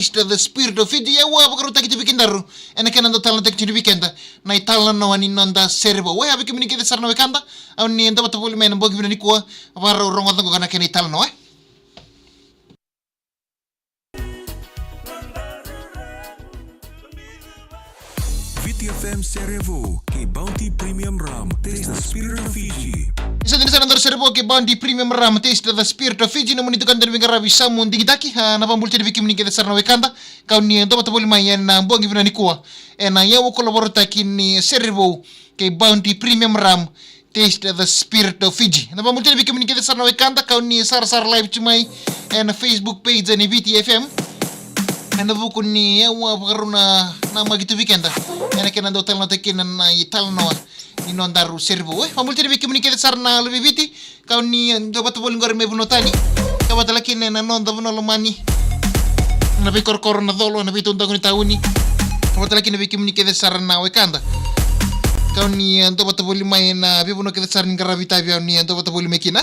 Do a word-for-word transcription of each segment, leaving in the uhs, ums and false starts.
Taste the Spirit of Fiji. Ia au a vakarautaki tu vei kedaru ena kena dau talanoataki tu vei keda na italanoa ni noda sere vou. Ia vei kemuni kece sara na wekada, au ni dau vata voli mai ena bogi vinaka nikua, vakarau rogoca qoka na kena italanoa. Viti F M Sere Vou kei Bounty Premium Rum. Taste the Spirit of Fiji. Ni sa dina sa na dau sere vou kei Bounty Premium Rum, Taste the Spirit of Fiji. Na nomuni tukana tale ni veiqaravi Samu Digitaki. A, na vakabula tale vei kemuni kece sara na wekada, kau ni dau vata voli mai ena bogi vinaka nikua ena iyau koula vakarautaki ni sere vou kei Bounty Premium Rum, Taste the Spirit of Fiji. Na vakabula tale vei kemuni kece sara na wekada, kau ni sarasara live tu mai ena Facebook page ni Viti F M. Ena vuku ni iyau a vakarau na, na maki tu vei keda ena kena dau talanoataki kina na italanoa ni nodaru sere vou. E, vakabula tale vei kemuni kece sara na luve i Viti, kau ni, e, dau vata voli qori mai vanua tani. Ka vata laki na, na noda vanua lomani, na veikorokoro, na colo, na veitaudaku ni tauni. Ka vata laki na vei kemuni kece sara na wekada, kau ni, e, dau vata voli mai na veivanua kece sara ni qaravi tavi, au ni, e, dau vata voli mai kina.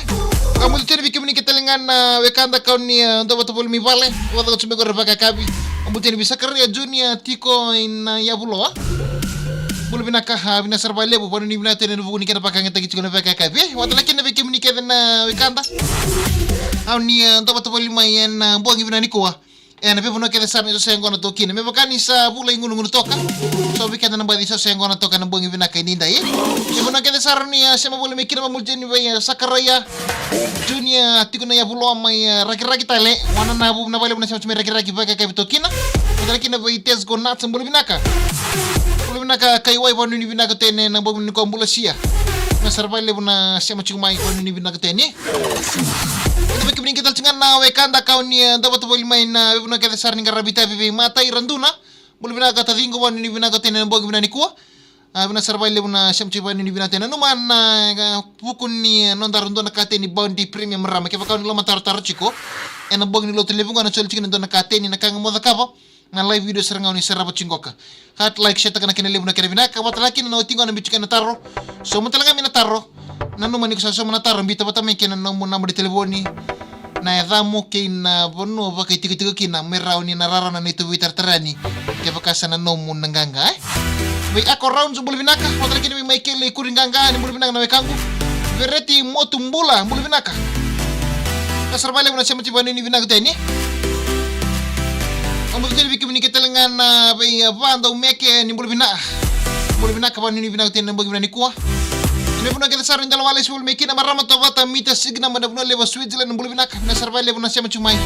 Ka bula tale vei kemuni kece tale ga na wekada, kau ni, e, dau vata voli mai vale. Vakacaka tu mai qori vakayakavi. Ka bula tale vei Sakaraia Junior tiko ina, e, Yavuloa. Bula vinaka, a, vinaka sara vakalevu, vakanuinui vinaka tu ena vuku ni kena vakayagataki tiko na vakayakavi. E, vata laki na vei kemuni kece na wekada, au ni, e, dau vata voli mai ena, e, bogi vinaka nikua ena veivanua kece sara ni so se yaqona toka kina. Me vaka ni sa vula i gudugunu toka, so vei keda na baci so se yaqona toka ena bogi vinaka edaidai. Veivanua kece sara ni, e, sema voli mai kina, vakabula tale vei, e, Sakaraia Junior tiko na Yavuloa mai, e, Rakiraki tale. Wananavu, vinaka vakalevu na sema tu mai Rakiraki vakayakavi toka kina. Vata laki na vei Tesco Nuts, bula vinaka. Bula vinaka Kaiwai, vakanuinui vinaka tu ena bogi nikua, bula sia. Vinaka sara vakalevu na sema tiko mai, vakanuinui vinaka tu. Vei kemuni kece tale tiko ga na wekada, kau ni, e, dau vata voli mai na veivanua kece sara ni qaravi tavi, vei Matai Raduna. Bula vinaka taciqu, vakanuinui vinaka tu ena bogi vinaka nikua. A, vinaka sara vakalevu na sema tiko, vakanuinui vinaka tu. Nanuma na, e, vuku ni, e, nodaru dua na ka tu ni Bounty Premium Rum. Kevaka o ni lomatarotaro tiko ena bogi ni lotu levu qo, na soli tiko na dua na ka tu ni na ka ga mo cakava. Na live video sara ga o ni sarava tiko qoka. Heart, like, share taka na kena levu na kena vinaka. Vata laki na oti qo na biu tiko na taro. Sauma tale ga mai na taro. Nanuma ni ko sa sauma na taro, biuta vata mai kei na nomu naba ni talevoni, na yacamu kei na vanua vakaitikotiko kina, me rawa ni na rarawa na neitou veitaratara yani kevaka sa na nomu na qaqa, e. Vei Ako Rounds, bula vinaka. Vata laki na vei Maikeli Kuriqaqa, ni bula vinaka na wekaqu. Vereti Motu, bula, bula vinaka. Vinaka sara vakalevu na sema tiko, vakanuinui vinaka tu yani. Au bula tale vei kemuni kece tale ga na vei, e, Vadaumeke, ni bula vinaka. Bula vinaka, vakanuinui vinaka tu yani ena bogi vinaka nikua. Ena veivanua kece sara ni dela wale, se voli mai kina, marama Tovata, Mita Signa mai na vanua levu Switzerland, bula vinaka. Vinaka sara vakalevu na sema tiko mai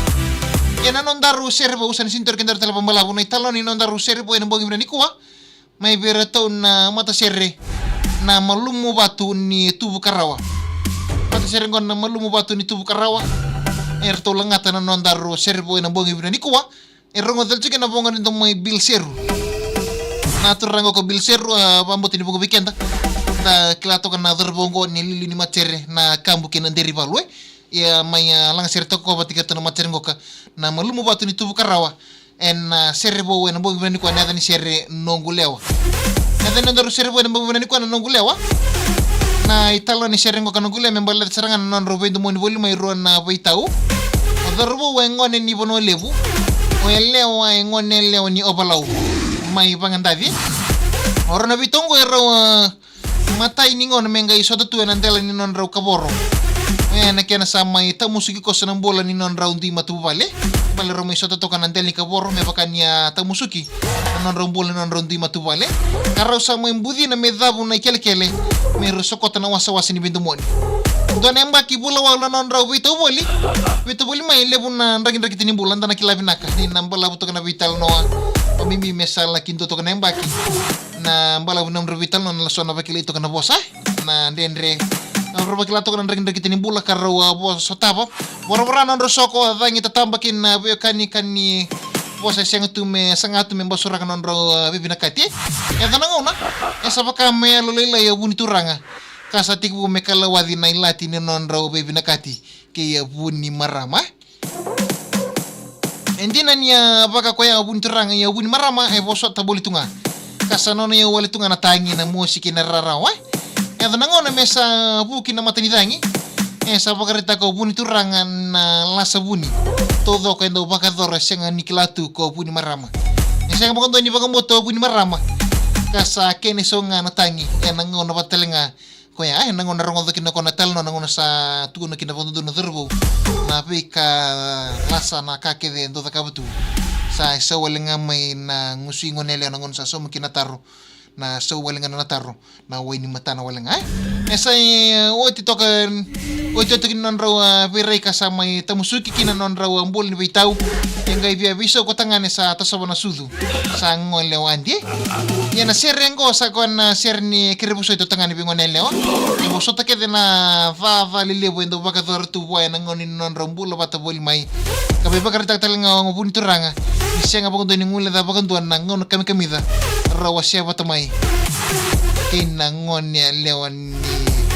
ena nodaru sere vou, sa ni sini toro kedaru tale vakabalavu na italanoa ni nodaru sere vou ena bogi vinaka nikua. Mai vei iratou na matasere na Malumu Vatu ni Tuvu Karawa. Matasere qo na Malumu Vatu ni Tuvu Karawa. Eratou lagata na nodaru sere vou ena bogi vinaka nikua. E rogoca tiko na voqa ni domoi Bill Seru. Na turaga ko Bill Seru, a, vakabauta ni vuqa vei keda da kila toka na cauravou qo ni liuliu ni matasere na Kabu kei na Derivalu, e. Ia mai, a, lagasere toka vata kei ratou na matasere qoka na Malumu Vatu ni Tuvu Karawa. Ena, a, sere vou ena bogi vinaka nikua, na yaca ni sere Noqu Lewa. Na yaca ni nodaru sere vou ena bogi vinaka nikua na Noqu Lewa. Na italanoa ni sere qoka Noqu Lewa me baleta sara ga na nodrau veidomoni voli mai rua na veitau. O cauravou e gone ni Vanua Levu. O yalewa e gone yalewa ni Ovalau mai Vagadaci. O rau na veitau qo e rau, a, matai ni gauna me qai sota tu ena dela ni nodrau kavoro. Oya na kena sa mai tamusuki koso na bula ni nodrau dui matavuvale. Baleta rau mai sota toka na dela ni kavoro me vaka ni a tamusuki na nodrau bula ni nodrau dui matavuvale. Ka rau sa mai bucina me cavu na ikelekele me rau sokota na wasawasa ni veidomoni. Dua na yabaki vula walu na nodrau veitau voli. Veitau voli mai, levu na drakidrakita ni bula da na kila vinaka ni na balavu toka na veitalanoa. Vakabibi me sa laki dua toka na yabaki na balavu ni nodrau veitalanoa, na laso na vakilai toka na vosa, na dredre. Na rau vakila toka na drakidrakita ni bula ka rau a vosa sotava. Voravora na nodrau soko, cagi tataba kei na veiwekani ka ni vosa e sega tu me saga tu me basuraka na nodrau, a, veivinakati. E yaco na gauna e sa vaka me yalolailai a vu ni turaga ka sa tekivu me kalawaci na ilati ni nodrau veivinakati kei a vu ni marama. E dina ni a vaka koya a vu ni turaga, ia a vu ni marama e vosota voli tu ga. Ka sa nona iyau wale tu ga na tagi, na mosi kei na rarawa, e. E yaco na gauna me sa vuki na matanicagi. E sa vakaraitaka o Vuni Turaga na lasa vuni taucoko e dau vakayacora, sega ni kila tu ko Vuni Marama. E sega vakadua ni vakabauta o Vuni Marama ka sa kena isau ga na tagi ena gauna vata tale ga koya, e, na gauna rogoca kina ko na talanoa, na gauna sa tukuna kina vakadodonu na cauravou na veika lasa, na ka kece e dau cakava tu. Sa isau wale ga mai na gusu i gone yalewa na gauna sa sauma kina na taro, na sau wale ga na taro, na wai ni matana wale ga, e. E sa, e, oti toka, oti oti kina nodrau, a, veirai ka sa mai tamusuki kina nodrau, a, bula ni veitau. E qai via veisau ko tagane sa tasova na sucu. Sa gole wadi. Ia na sere qo sa koya na sere ni kere vosoti o tagane vei gone yalewa. E vosota kece na cava lelevu e dau vakayacora tu vua ena gauna ni nodrau bula vata voli mai. Ka vei vakaraitaka tale ga o Vuni Turaga ni sega vakadua ni guileca vakadua na gauna kamikamica rau a se vata mai kei na gone yalewa ni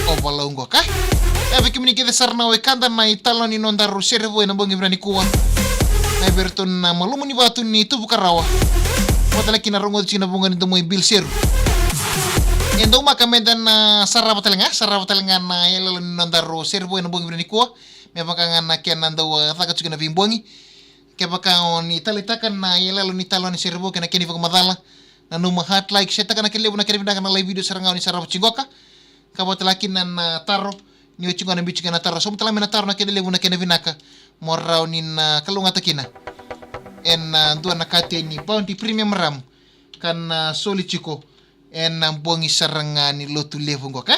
Ovalau qo ka. E vei kemuni kece sara na wekada na italanoa ni nodaru sere vou ena bogi vinaka nikua. Na vei iratou na malumu ni vatu ni Tuvu Karawa. Vata tale kina rogoci tiko na vuqa ni domo i Bill Seru. E dau maka meda na sarava tale ga, sarava tale ga na iyaloyalo ni nodaru sere vou ena bogi vinaka nikua. Me vaka ga na kena dau, a, caka tiko na veibogi. Kevaka o ni taleitaka na iyaloyalo ni talanoa ni sere vou kei na kena ivakamacala, nanuma heart, like, share taka na kena levu na kena vinaka na live video sara ga o ni sarava tiko qoka. Ka vata tale kina na taro, ni oti qo na biu tiko na taro. Sauma tale mai na taro na kena levu na kena vinaka mo rawa ni na kalougata kina ena, a, dua na kateni Bounty Premium Rum ka na soli tiko ena bogi sara ga ni Lotulevu qo ka.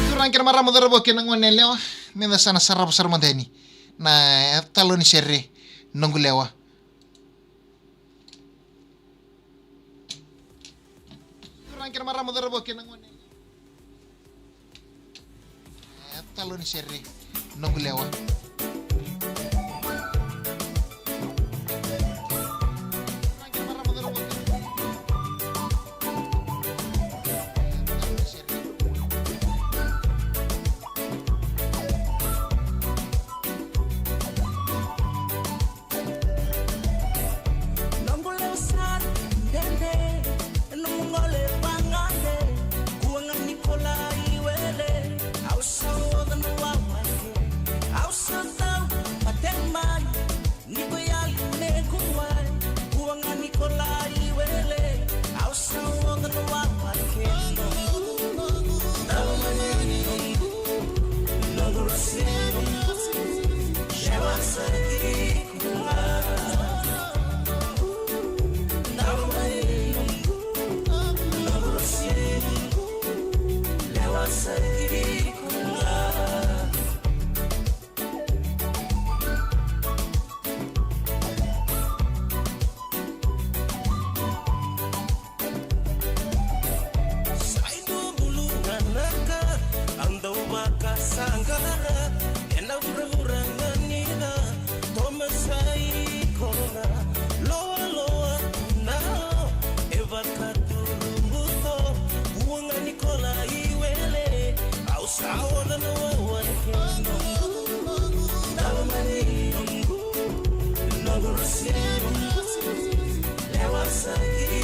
Turaga kei na marama, cauravou kei na gone yalewa, meda sa na sarava sara mada yani na, e, talanoa ni sere Noqu Lewa. Turaga kei na marama, cauravou kei na gone yalewa. E, talanoa ni sere Noqu Lewa. Noqu lewa sara dede, noqu gole vagade. Kua ga ni kolai wele, au sa oca na wawa ke. Au sa tau, pateni mai, ni ko yali me kuai. Kua ga ni kolai wele, au sa oca na wawa ke. Noqu, noqu, noqu, noqu, noqu, noqu, noqu, Sai dua bulu ga na ka au dau vakasaqara ena vuravura ga ni na tomasai koga. Loaloa na o e vakaturubuto. Kua ga ni kolai wele, au sa oca na wawa ke. Dau mani noqu, noqu rasi, lewa sa ki.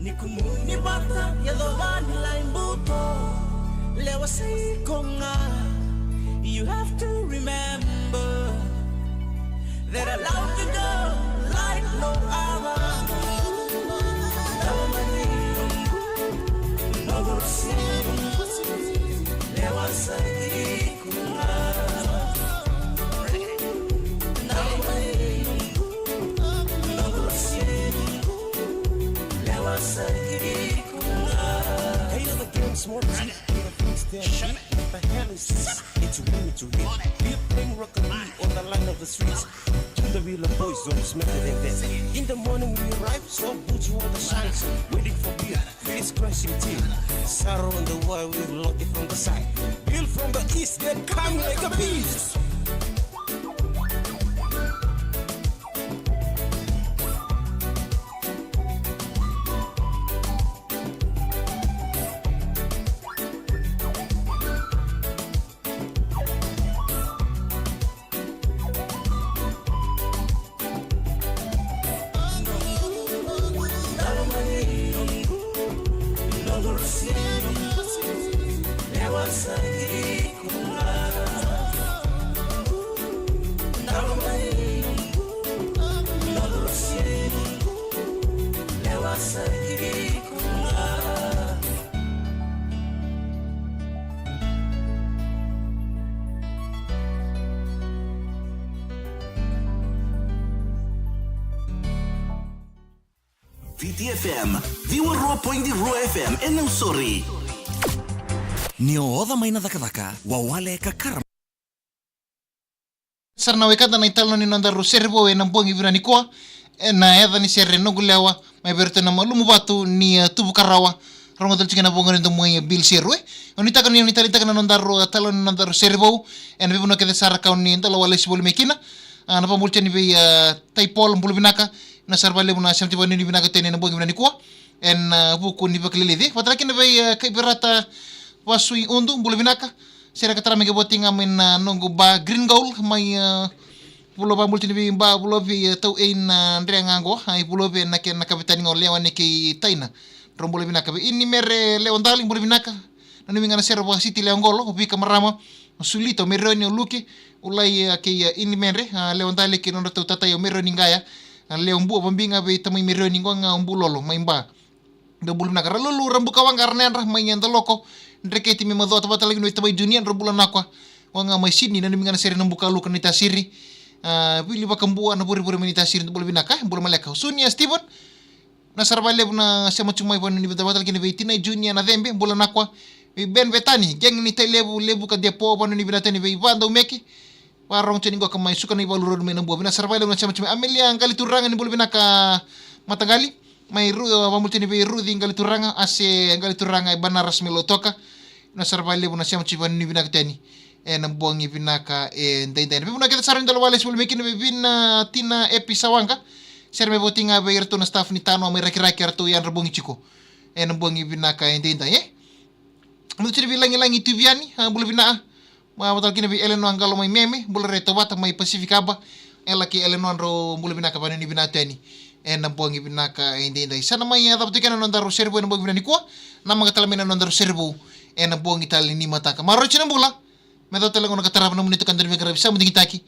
Ni kumuni vata, yacova ni lai buto, lewa sa iko ga. You have to remember that I love you, girl, like no other. Hey, you're the game small. What the hell is this? It's winning to win. We're playing rock and roll on the line of the streets. To the real boys, don't smack it in there. In the morning we arrive, so put you on the shine. Waiting for beer, this crushing team. Sorrow on the wire, we lock it from the side. Bill from the east, they come like a beast. Viti F M, ciwa rua poidi rua F M e Nausori. Ni o oca mai na cakacaka, wawale ka kara. Sara na wekada na italanoa ni nodaru sere vou ena bogi vinaka nikua. Ena yaca ni sere Noqu Lewa, mai vei iratou na Malumu Vatu ni, eh, Tuvu Karawa. Rogoca tiko ena voqa ni domo i, eh, Bill Seru, e. O ni taka ni, o ni taleitaka na nodaru, eh, talanoa ni nodaru sere vou. Ena veivanua kece sara ka o ni dau lako lesi voli mai kina. Ah, na vabula tiko yani vei, eh, Tai Paul, bula vinaka. Vinaka sara vakalevu na sema tiko vakanuinui vinaka tiko yani ena bogi vinaka nikua. Ena, ah, vuku ni vakalilici. Vata kina vei, eh, Kai Berata Vasui Udu, bula vinaka. Sere ka tara mai ke voti ga mai na noqu ba Green Gold, mai, eh, Vulo, vabula tiko yani vei ba Vulo vei, eh, Tau Ei na Dre ga qo, ai Vulo vei na kena kavetani qo Lewa ni kei Taina. Dro bula vinaka vei Ini Mere Lewa Dali, bula vinaka. Nanumi ga na sere vaka Siti Lewa Qolo, o Vika Marama, o Sulita, o Merioni, o Luke, o Lai, eh, kei, eh, Ini Mere, ah, Lewa Dali kei nodratou tatai o Merioni Qaya, ah, Lewa Bua, vabiga vei tamai Merioni qo ga o Bulolo, mai ba. Dou bula vinaka. Ralulu Rabuka Waqa Ranedra mai Yadaloko. Dreketi me macoa, tavata lagi ni vei tamai Junior, dou bula nakwa. Waqa mai Sydney, nanumi ga na sere Nabuka Luka ni Tasiri. Ah, Vili Vakabua na vurevure mai ni Tasiri, dou bula vinaka, eh, bula maleka. Sunia Steven. Vinaka sara vakalevu na sema tu mai vakanuinui vinaka, tavata lagi ni vei tinai Junior na Cebe, bula nakwa. Vei Ben Vetani, geng ni Tai Levu, Levu ka Depo, vakanuinui vinaka tiko yani vei Vadaumeke. Vakarorogo tiko yani qo ka mai suka na ivalu road mai Nabua. Vinaka sara vakalevu na sema tu mai. Amelia Qalituraga, ni bula vinaka mataqali. Mai Ru-, vabula tiko yani vei Ruci Qalituraga, Ase Qalituraga e Banaras mai Lautoka. Vinaka sara vakalevu na sema tu vakanuinui vinaka tiko yani ena bogi vinaka edaidai. Na veivanua kece sara ni dau lako lesi voli mai kina, vei Vina, Tina, Epi Sawaqa. Sere me voti ga vei iratou na staff ni Tanoa mai Rakiraki, eratou yadra bogi tiko ena bogi vinaka edaidai, e. Mudu tiko yani vei Lagilagi Tuiviani, ah, bula vinaka. Vata kina vei Elenoa Qalo mai Meme, bula re Tauvata mai Pacific Harbour. Ela kei Elenoa, drau bula vinaka, vakanuinui vinaka tiko yani ena bogi vinaka edaidai. Sa na mai, ah, cava tu kina na nodaru sere vou ena bogi vinaka nikua. Namaka tale mai na nodaru sere vou ena bogi tale ni mataka. Maroroi tiko na bula. Me cava tale na gauna ka tarava na nomuni itokani, dau ni veiqaravi sa mu digitaki.